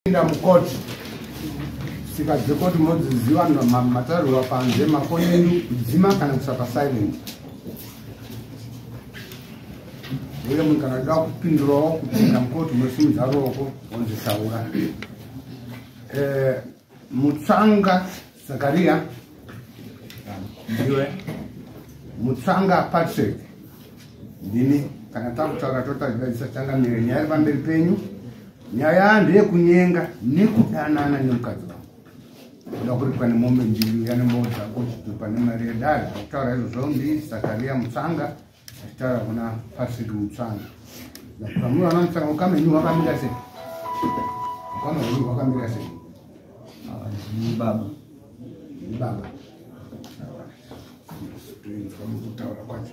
Pinda mukoti, tsika dzekoti modziziva, matarirwa panze, mafoni enyu kudzima kana kuisa pasilent. Uye munhu kana achida kupindurawo kupinda mukoti unosimudza ruoko wonzi taura. Mutsvanga Zakaria ndiwe, Mutsvanga Patrick ndini. Kana takutaura totaridza changamire nyaya iri pamberi penyu. Nyaya ndeyekunyenga nekudanana nemukadzi wangu. Kuda kuripwa nemombe mbiri, uya nemombe dzako chitupa nemari yedare. Zvakutaura izvozvo ndi Zakaria Mutsvanga achitaura kuna Patrick Mutsvanga. Pamunoona Mutsvanga, ukama henyu hwakamira sei? Ukama henyu hwakamira sei? Ndini baba. Ndini baba. Toinzwa mukutaura kwacho.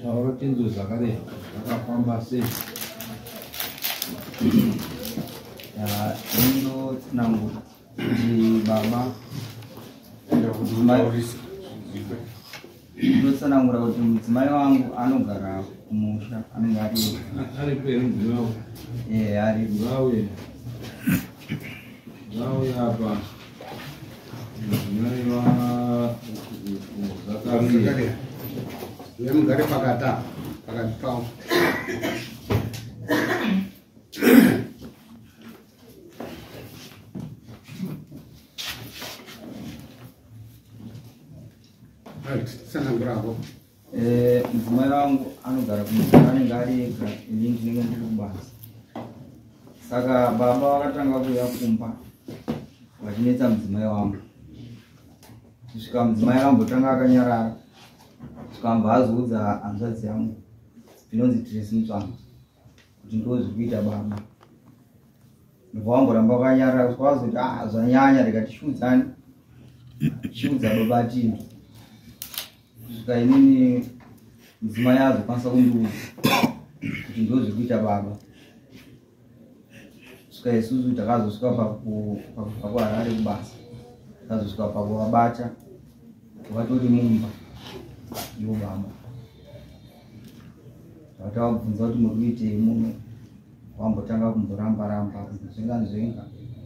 Taura tinzwe zvakare zvakafamba sei. Ndinotsanangura kuti baba ndinotsanangura kuti mudzimai wangu anogara kumusha, anenge ari Aripo here mudzimai wako? Eh, aripo. Ngauye. Ngauye apa. Mudzimai wa Zakaria. Zakaria. Uye mugare pakati apa, pakati pavo. Right, tsananguravo. Mudzimai wangu anogara kumusha, anenge ari ega, ini ndinenge ndiri kubasa. Saka baba vakatanga kuuya kumba vachinetsa mudzimai wangu, kusvika mudzimai ambotanga akanyarara, kusvika ambva azoudza hanzvadzi yangu inonzi Tracy Mutsvanga kuti ndo zviri kuita baba. Ndobva vamboramba vakanyarara kusvika vazoti, ah, zvanyanya, rega tishuudzane, tichiudza baba tino. Kusvika inini mudzimai azokwanisa kundiudza kuti ndo zviri kuita baba. Kusvika isusu takazosvika pakubva kuHarare kubasa, takazosvika pakuvabata vatori mumba ivo baba. Vatavabvunza kuti muri kuitei muno, vambotanga kumboramba ramba, kumbozvenga nzvenga,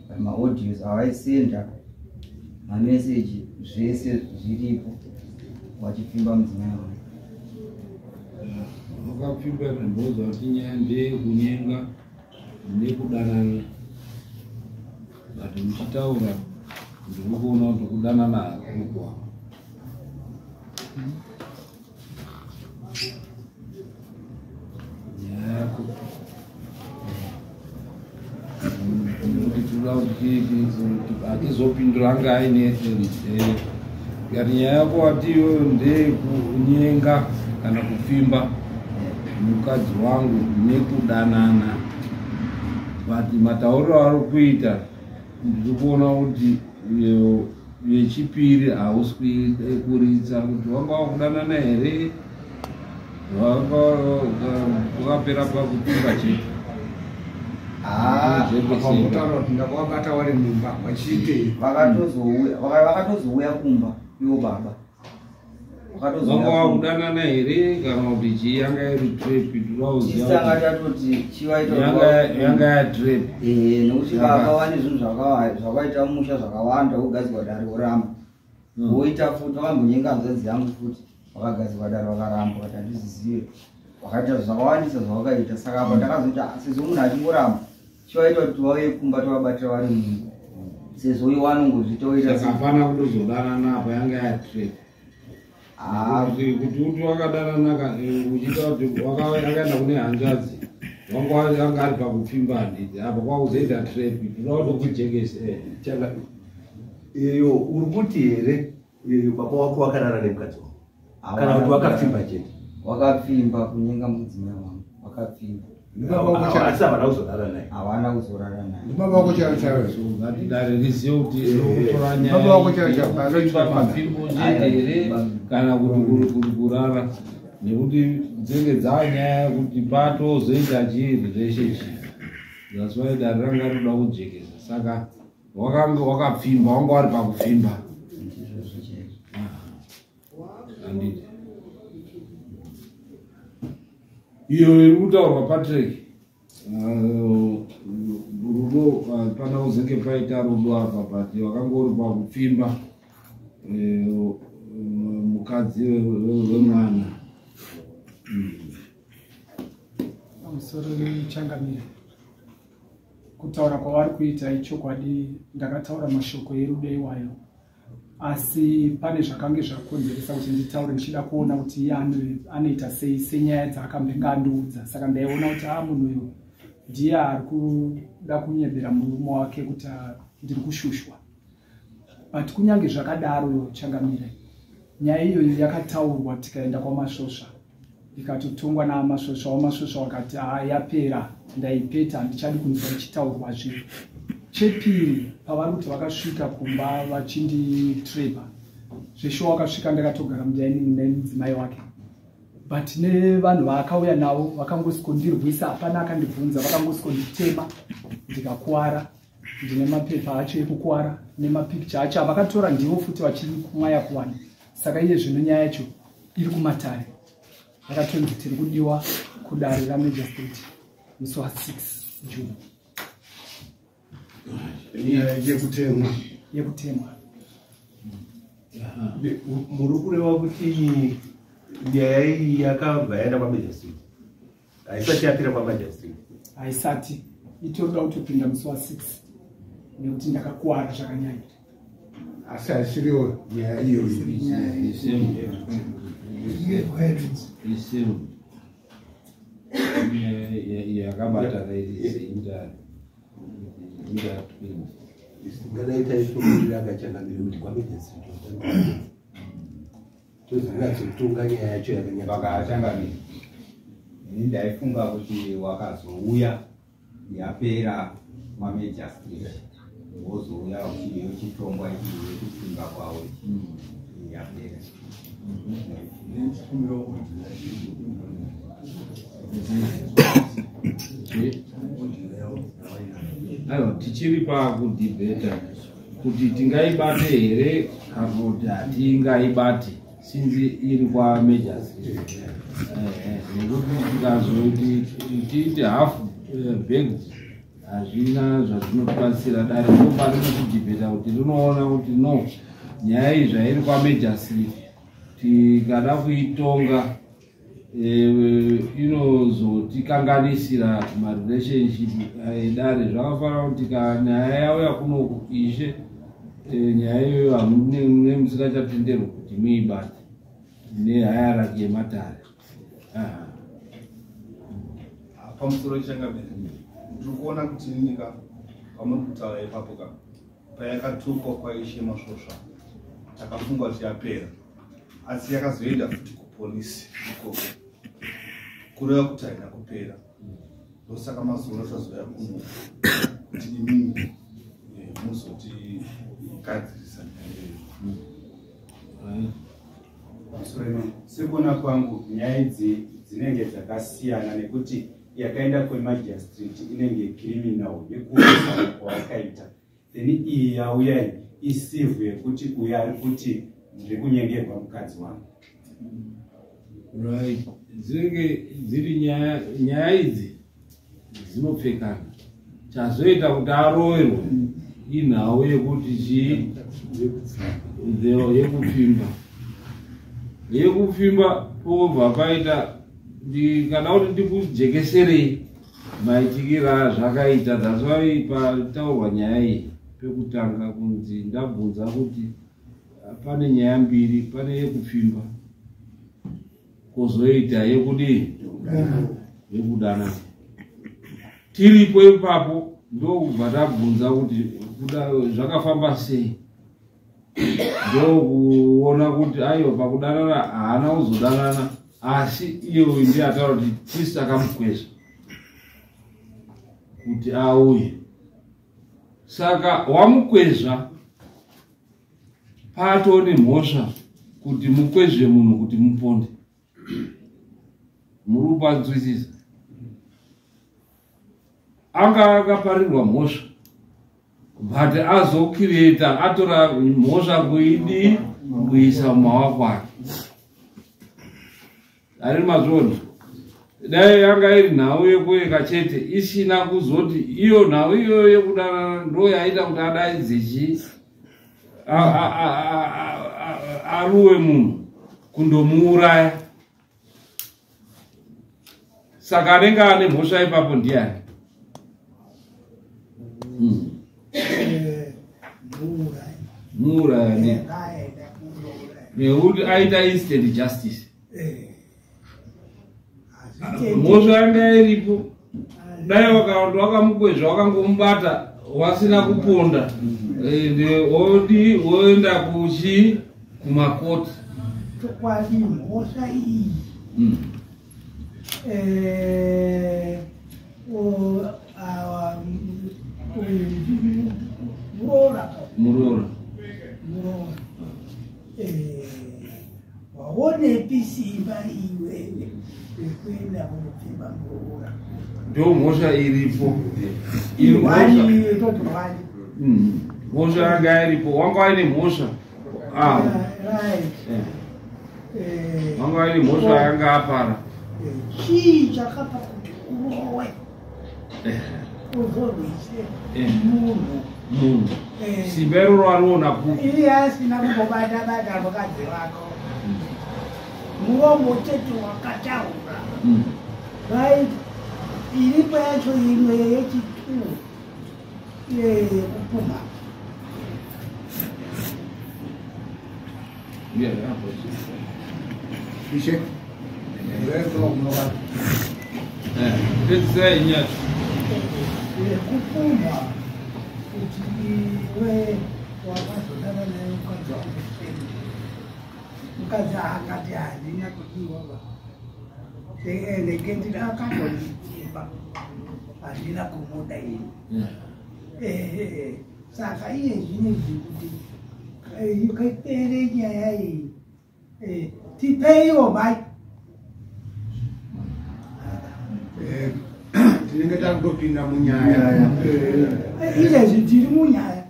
but maaudios avaisenda, mameseji, zvese zviripo, vachipfimba mudzimai wangu. Wakapfimba zvimboza kuti nyaya ndeyekunyenga nekudanana, but muchitaura ndiri kuona kuti kudanana hakuko. Nyaya yako nekuti tinoda kuti hatizopindura anga aine kati nyaya yako watiyo ndeyekunyenga kana kupfimba mukadzi wangu nekudanana, but matauriro ari kuita ndiri kuona kuti yechipiri hausi kuritsa kuti wanga wakudanana here, wanga wakapera pakupfimba chete. Vambotaura kuti ndakavabata vari mumba vachiitei? Vakatozouya kumba ivo baba. Wanga wakudanana here kana kuti chii? Yanga iri trap? Tisanga tatoti chivaita Yanga yatrap. Nekuti baba vane zvinhu zvakaita mumusha zvakawanda, wogadzirwa dare woramba, woita futi. Vakambonyenga hanzvadzi yangu futi, vakagadzirwa dare vakaramba, vakati handizvizive. Vakaita zvakawandisa zvavakaita. Saka apa takazoti, ah, sezvo munhu achingoramba, chivaita kuti vauye kumba tovabatira vari mumba, sezvo iwo anongozviita oita. Saka hapana kutozodanana apa, yanga yatrap? Kuti uti wakadanana uchiita kuti akaenda kune hanzvadzi, wanga anga ari pakupfimba, handiti? Apa kwakuzoita trap. Toda kuti kujekese. Changa iyo uri kuti here iyo baba wako wakarara nemukadzi wako kana kuti wakapfimba chete? Wakapfimba, kunyenga mudzimai wangu, wakapfimba. Asi havana kuzorara naye? Havana kuzorara naye. Ndibaba wako chaivo chaivo? Ngatidare rizive kuti kutora Baba wako chaivo chaivo? nyaya mapfimbo chete here kana kuti kuri kurara, nekuti dzinenge dzanyaya yekuti patozoita chii relationship. That's why dare ranga rinoda kujekesa. Saka wakanga wakapfimba, wanga wari pakupfimba. Handiti iyo iri kutaurwa Patrick, rudo hapana kuzenge paita rudo apa, but wakanga uri pakupfimba mukadzi wemwana. Pamusoro changamire, kutaura kwavari kuita ichokwadi. Ndakataura mashoko erudo iwayo, asi pane zvakange zvakonzeresa kuti nditaure, ndichida kuona kuti iye anoita sei senyaya dzaakambenge andiudza. Saka ndaiona kuti a munhu uyu ndiye ari kuda kunyebera murume wake kuti ndiri kushushwa. But kunyange zvakadaro, changamire, nyaya iyoyo yakataurwa, tikaenda kwaMasvosva, ikatotongwa naMasvosva. WaMasvosva wakati, "Ha, yapera, ndaipeta, handichadi kunzwa ichitaurwazve." Chepiri, pavari kuti vakasvika kumba vachinditrapa, zveshuwa wakasvika, ndakatogara mudining nemudzimai wake, but nevanhu vaakauya navo vakangosikondirwisa, hapana akandibvunza, vakangosikonditema ndikakuwara. Ndine mapepa acho ekukuwara nemapikicha acho avakatora, ndivo futi vachiri kumwaya kuwana. Saka iye zvino nyaya yacho iri kumatare, yakatonzi tiri kudiwa kudare ramagistrate musi wa6 June. Nyaya yekutemwa? Yekutemwa. Muri kureva kuti nyaya iyi yakabva yaenda kwamagistrate, haisati yapira kwamagistrate? Haisati, itoda kutopinda musi wa6 nekuti ndakakuwara zvakanyanya. Asi haisiriwo nyaya iyoyi? Isame yakabatana, intertwined. Ngadai taitomirira akachangamire kuti kwamagistrate tozonyatsotonga nyaya yacho yakanyatso. Vakachangamira, ini ndaifunga kuti wakazouya yapera kwamagistrate, wozouya uchitongwa yekupfimba kwavo yapera. Aiwa, tichiri pakudhibheta kuti tingaibate here kana kuti hatingaibati, since iri kwamagistrate, nekuti tikazoti tiite half baked hazvina zvazvinotibatsira. Dare ndoparinochidhibheta kuti rinoona kuti no, nyaya iyi zvairi kwamagistrate, tikada kuitonga inozotikanganisira marelationship edare. Zvakafanira kuti nyaya yauya kunoku, ishe, nyaya iyoyo hamune musingachatenderwi kuti muibate nehierarchy yematare. Aha. Pamusoro changamire, ndiri kuona kuti nyika pamuri kutaura ipapo ka, payakatukwa kwaishe Masvosva, takafunga kuti yapera, asi yakazoenda futi kupolisi ikoko, kureva kuti haina kupera. Ndosaka mazuva tazoya kuno kuti imimi muzotigadzirisa nyaya iyoyo. Pamusoro, sekuona kwangu, nyaya idzi dzinenge dzakasiyana, nekuti yakaenda kwemagistrate inenge criminal yekuisana kwawakaita, then iyi yauya icivil yekuti uyo ari kuti ndiri kunyengerwa mukadzi wangu. Right, dzinenge dziri nyaya idzi dzinopfekana. Chazoita kuti aroverwe inhau yekuti chii, yekupfimba. Pobva paita, ndikada kuti ndikujekeserei maitikiro azvakaita. That's why pataurwa nyaya iyi pekutanga kunzi ndabvunza kuti pane nyaya mbiri, pane yekupfimba, kwozoita yekudii, yekudanana. Tiripo ipapo ndokubva tabvunza kuti zvakafamba sei, ndokuona kuti aiwa, pakudanana haana kuzodanana, asi iye uyu ndiye ataura kuti tisi takamukwezva kuti auye. Saka wamukwezva patoo nemhosva kuti mukwezve munhu kuti muponde. Muri kupanzwisisa? Anga akaparirwa mhosva, but azokireta atora mhosva kuidi kuisa mumaoko ake. Ari mazvona, dai yanga iri nhau yekuyeka chete, isina kuzoti iyo nhau iyoyo yekudanana ndo yaita kuti adaidze chi aruwe munhu kundomuuraya. Saka anenge ane mhosva ipapo ndiani? Muuraya nekuti aita instant justice. Mhosva yanga iripo, dai wakaenda wakamukwezva wakangomubata wasina kuponda, odi woenda kuchi kumakoti. Chokwadi mhosva iyi muroora waonepi simba iwewe rekuenda kunopfimba muroora? Ndo mhosva iripo. Mhosva yanga iripo, wanga waine mhosva, wanga waine mhosva yanga apara. Chii chakapa kuti urowe uzorwise munhu? Munhu simba iroro ariona kupi? Iye asina kumbobata bata mukadzi wako, muromo chete wakataura. Right, iripo yacho imwe yechitu yekupuma. Ishe yekupuma kuti iwe wakazodana naye mukadzi wako, mukadzi akati handina kudiwa ba, ndenge akatondipfimba, handina kumuda ini. Saka iye zvinezvi kuti ipere nyaya iyi, tipeiwo mai. Tinenge takutopinda munyaya. Izvezvi tiri munyaya.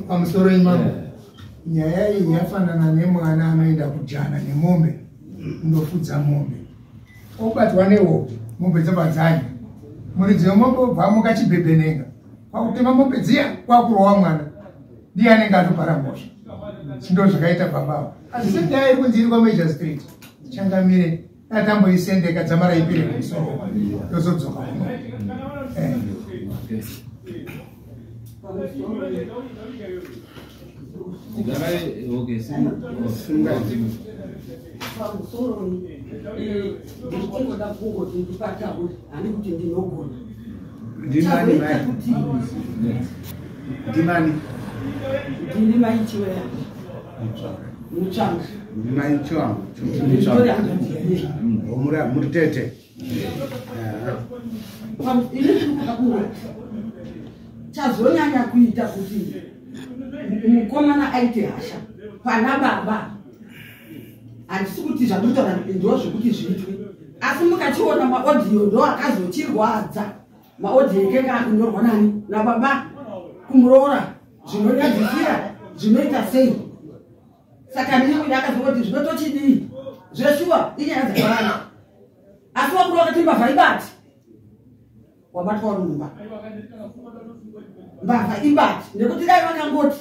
Pamusoro imamo, nyaya iyi yafanana nemwana anoenda kujana nemombe kundofudza mombe, obatwa nehope, mombe dzobva dzanya, muridzi wemombe obva amuka chibhebhenenga kwakutema mombe dziya kwakurowa mwana, ndiye anenge atopara mhosva. Chindo zvakaita babavo. Asi senyaya iri kunzi iri kwaMajor Street, changamire atamboisendeka dzamara ipire kumusoro yozodzoka kuno. Pamusoro ndichingoda kungoti ndipataure, handi kuti ndinogona. Ndimani mai? Ndimani? Ndini mai Chiweya Mutsvanga. Mai Chiwangu. Muri tete. Ini ndinoda kungoti chazonyanya kuita kuti mukomana aite hasha pana baba, handisi kuti zvandinotaura ndo zvekuti zviitwe, asi mukachiona maodhiyo ndo akazochirwadza. Maodhiyo ekenge akunyorwa nani nababa kumuroora, zvinonyadzisira, zvinoita sei. Saka ndini kuti akazongoti zvinotochidii zveshuwa inyaya dzakawanda, asi wakuru wakati mbavha ibati, wabatwa uri mumba, mbavha ibati. Nekuti dai vakangoti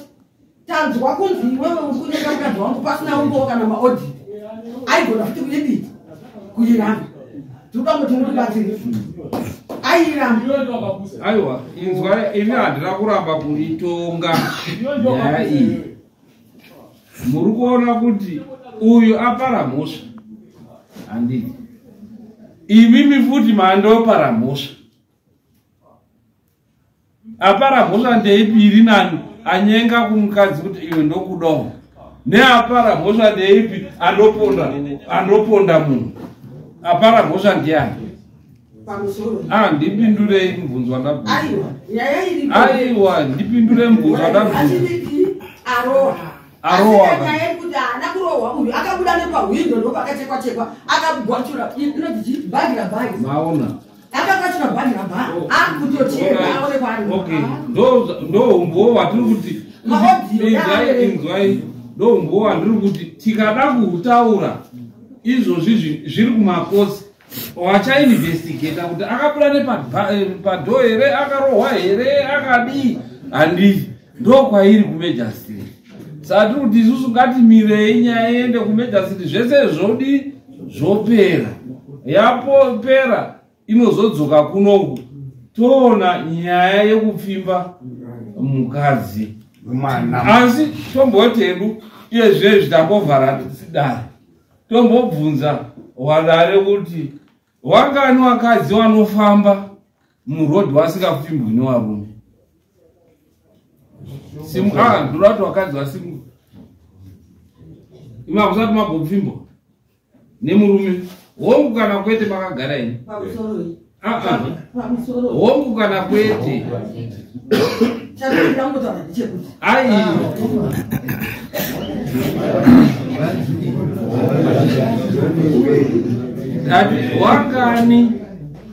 tanzwa kunzi iwewe uri kunyenga mukadzi wangu pasina umbowo kana maodhiyo, aigona futi kuidii kuiramba. Tinoda kuti mutibatsire. Airamba. Aiwa, inzwa, ini handina kuramba kuitonga nyaya iyi. Muri kuona kuti uyu apara mhosva, handiti? Imimi futi mandopara mhosva. Apara mhosva ndeipi iri nani? Anyenga kumukadzi kuti iwe ndokudawo, neapara mhosva ndeipi andoponda munhu? Apara mhosva ndiani? Pamusoro. Ah, ndipindurei mubvunzo wandabvunza. Aiwa, nyaya iripo. Aiwa, ndipindure mubvunzo wandabvunza. Achidiki arohwa. Arohwa. Asi nyaya yekuti haana kurohwa uyu akabuda nepahwindo ndopakachekwa chekwa akagwachura inonzi chii bhagi rabhagi. Maona. Akagwachura bhagi rabhagi akutocheka aonekwa ari. Okay, ndo humbowo hwatiri kuti Maaudio inzwai inzwai ndo humbowo hwandiri kuti tikada kuhutaura izvozvi zviri kumakosi wachainvestigata kuti akabuda nepadhoo here, akarohwa here, akadii, handii, ndokwairi kumejastiri. Saka tiri kuti isusu ngatimirei nyaya iende kumejastiri, zvese zvodi zvopera, yapopera inozodzoka kunoku toona nyaya yekupfimba mukadzi asi tomboti hedu iye zvezvi tambovhara dare, tombobvunza wadare kuti wangani wakadzi wanofamba murodhi wasingapfimbwi nevarume. Ndoda kuti wakadzi wasimu imi hamusati mambopfimbwa nemurume, hongu kana kwete, makagara ini. Pamusoro. Ah, ah. Pamusoro. Hongu kana kwete. Chandinoda kungotaura ndechekuti Aiwa, ati wangani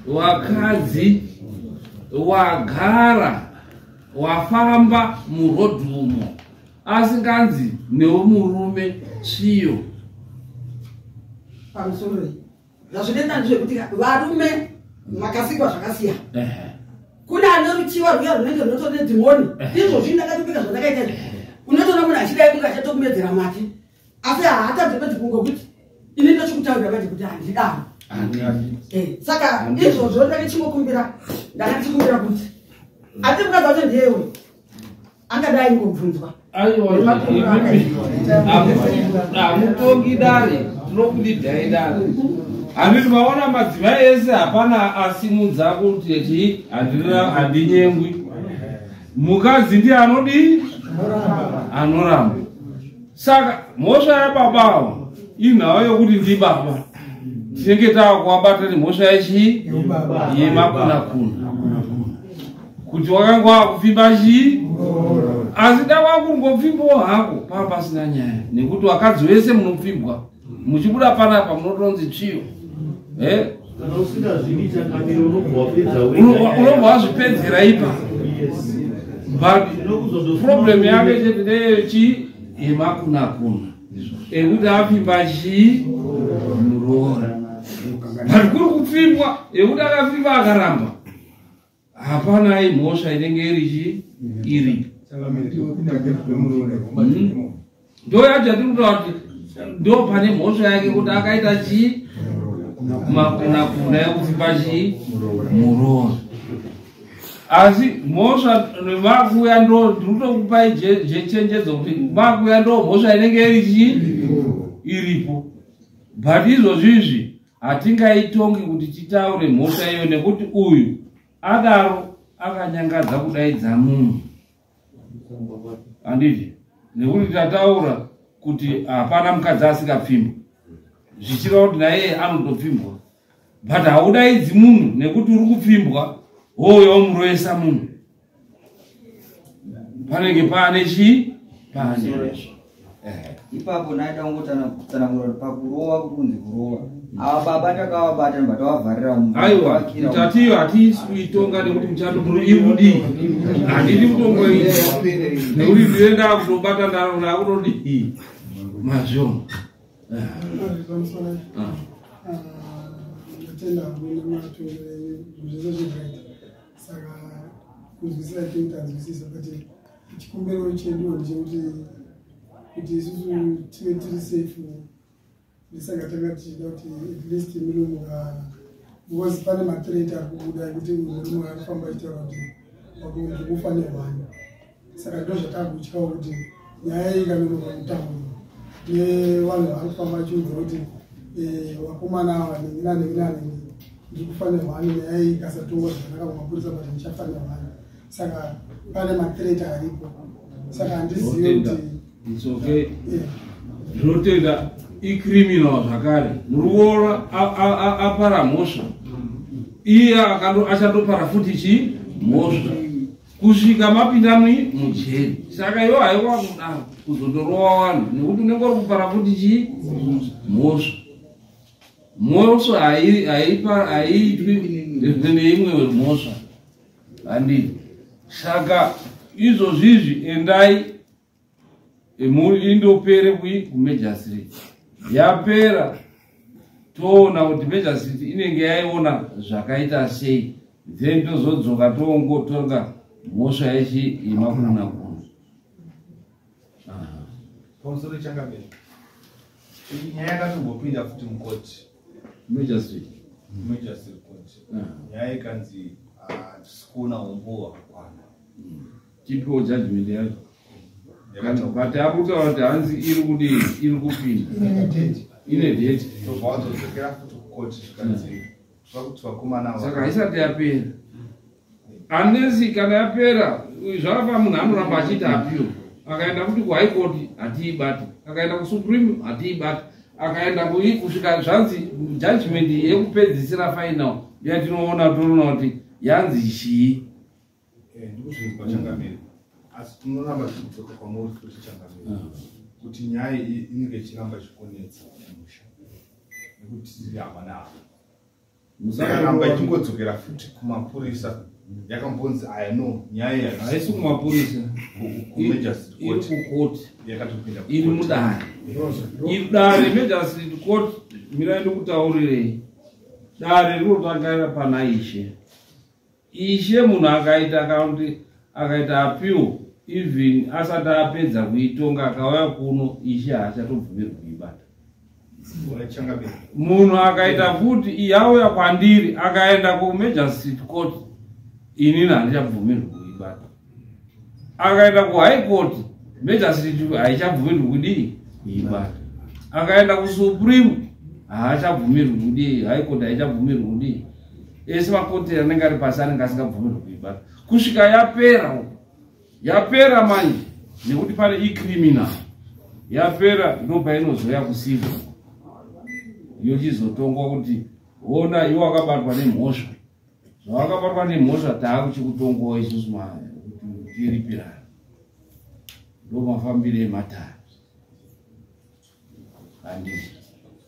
wakadzi wagara wafamba murodhumo asinganzi newomurume tsviyo? Pamusoro, zvazvinoita ndezvekuti varume makasikwa zvakasiyana. Kune ane ruchiwa rwuya runenge runotori nedhimoni. Izvozvi ndakatopika zvandakaita izvi, unotoona munhu achidai kunge achatokumedzera mate, asi haatadzi bedzi kungokuti ini ndochikutaurira manje kuti handidaro. Saka izvozvo ndakachingokumbira, ndakachikumbira kuti ati mukadzi wacho ndiyewe angadai ngobvunzwa. Aiwa, hamutongi dare, tinokudidhai dare. Handiti maona madzimai ese hapana asimudza kuti chii, handinyengwi. Mukadzi ndiye anodii, anoramba. Saka mhosva yababa ava inhau yokuti ndibaba, tinenge taakuvabata nemhosva yechii, yemakunakuna, kuti wakanga wakupfimba chii. Asi da wakungopfimbawo hako pava pasina nyaya, nekuti vakadzi vese munopfimbwa muchibuda panapa munotonzi tsviyo. Eh? Kana usingazvidi changamiro, unobva wapedza wega. Unobva wazvipedzera ipa. But problem yake chete ndeyechii, yemakunakuna ekuti apfimba chii, muroora. But kuri kupfimbwa yekuti akapfimba akaramba, hapana imhosva inenge iri chii iri. Ndo yacho yatiri kutaura kuti ndo pane mhosva yake, kuti akaita chii, makunakuna ekupfimba chii, muroora. Asi mhosva makuya, ndo ndiri kutokupai chenjedzo kuti makuya ndo mhosva inenge iri chii, iripo. But izvozvizvi hatingaitongi kuti titaure mhosva iyo, nekuti uyu adaro akanyangadza kudaidza munhu, handiti? Nekuti tataura kuti hapana mukadzi asingapfimbwa, zvichireva kuti naiye anotopfimbwa. But haudaidzi munhu nekuti uri kupfimbwa, wouya womuroesa munhu, panenge paane chii, paane Ipapo ndaida kungotsanangura kuti pakurova, kuri kunzi kurova, ava baba takavabata ndobva tavavharira Aiwa, tatiyo hatisi kuitonga nekuti muchato iri kudii, handidi kutongoita nekuti ndinoenda kutobata ndakutodii mazviona. Ah. Ndatenda hangu nematongero enyu, zvinhu zvese zviright. Saka kunzwisisa tinhu tanzwisisa, but chikumbiro cheduwo ndechekuti kuti isusu tive tiri safe. Ndisaka tanga tichida kuti at least munomuka, because pane mathreat ari kubuda ekuti murume arikufamba achitaura kuti ndikufa nehwani. Saka ndo zvatakutyawo kuti nyaya iyi ikanonoka kutaurwa nevanhu vari kufamba achiudza kuti vakomana ava nhingi nanhingi nanhingi, ndiri kufa nehwani, nyaya iyi ikasatongwa zvakanaka kumapurisa, but ndichafa nehwani. Saka pane mathreat aripo, saka handizivi kuti It's okay, ndinotenda. Icriminal zvakare, muri kuona apara mhosva. Iye achandopara futi chii mhosva kusvika mapinda mujeri. Saka iwo haiwa kudaro kuzondorova vanhu nekuti unenge uri kupara futi chii mhosva. Mhosva haiitwi neimwe mhosva, handiti? Saka izvozvizvi endai indopere kumejasiriti. Yapera toona kuti mejasiriti inenge yaiona zvakaita sei, then tozodzoka toongotonga mhosva yechi yemakuna kuna. Pamusoro changamire, nyaya yakatombopinda futi mukoti, Magistrate. Magistrate court, nyaya ikanzi hatisi kuona umbowo hwakakwana. Tipiwo judgment yacho, but akutaura kuti hanzi iri kudii, iri kupinda, ine date. Tobva wazodzokera futi kukoti, zvikanzi toda kuti vakomana. Saka haisati yapera, unless kana yapera zvakafa munhu anoramba achiita appeal. Akaenda kuti kuHigh Court hatiibati, akaenda kuSupreme hatiibati, akaenda kusvika zvanzi judgment yekupedzisira final yatinoona, toona kuti yanzi chii. Ndikuzvinzwa changamire, asi tinoramba tichidzoka kwamuri futi changamire, kuti nyaya iyi inenge ichiramba ichikonetsa musha nekuti tiri hama nehama. Yakaramba ichingodzokera futi kumapurisa, yakambonzi aya no nyaya. Haisi kumapurisa. Iri kukoti. Yakatopinda. Iri mudare, iri dare magistrate court. Mirai ndikutaurirei, dare rinotanga pana ishe. Ishe munhu akaita kana kuti akaita appeal, even asati apedza kuitonga, akauya kuno ishe haachatobvumirwi kuibata. Munhu akaita futi yauya kwandiri, akaenda kumagistrate court, inini handichabvumirwi kuibata. Akaenda kuHigh Court, magistrate haichabvumirwi kudii kuibata. Akaenda kuSupreme, haachabvumirwi kudii, High Court haichabvumirwi kudii. Ese makoti anenge ari pasi anenge asingabvumirwi kuibata kusvika yapera uko. Yapera manje, nekuti pane icriminal, yapera ndo painozoya kucivil, yochizotongwa kuti ona iwe wakabatwa nemhosva, zvawakabatwa nemhosva taakuchikutongwawo isusu kuti tiripirana. Ndo mafambiro ematare, handiti?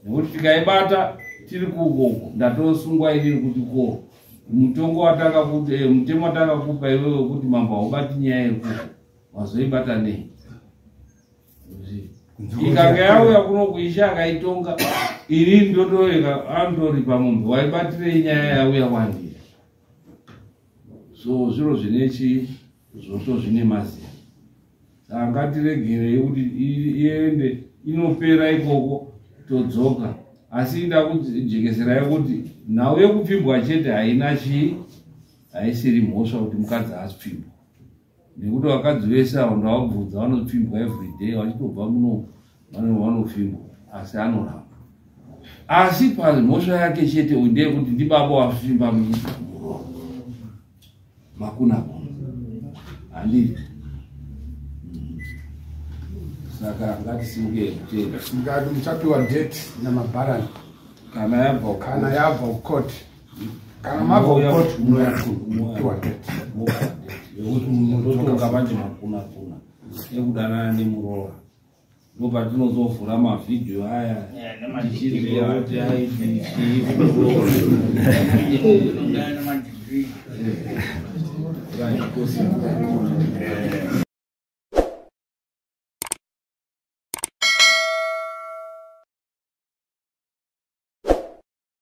Nekuti tikaibata tiri kukoko, ndatosungwa inini kuti ko mutongo wataka kuti mutemo wataka kupa iwewe wekuti mambo haubati nyaya yekuko, wazoibata nei? Ikanga yauya kuno kuisha akaitonga, inini ndotoeka andoripa mombe, waibatirei nyaya yauya kwandiri? So zviro zvine chi zvoto zvine mazera. Saka ngatiregerei kuti iende inopera ikoko, todzoka. Asi ndakujekeserai kuti nhau yekupfimbwa chete haina chii, haisiri mhosva kuti mukadzi haasipfimbwa, nekuti vakadzi vese avo ndavabvunza vanopfimbwa everyday, vachitobva muno vanopfimbwa, asi anoramba. Asi pamhosva yake chete ndeyekuti ndibaba wafimba muromo, makuna kuna, handiti? Saka ngatisimuke kutenda. Ngati muchapiwa date namabharani. Kana yabva. Kana yabva kukoti, kana mabva kukoti munopiwa date. Yekuti ndotonga manje makuna kuna ekudanana nemuroora, ndopatinozovhura mavhidhiyo aya tichiziva kuti aiti chii. Right.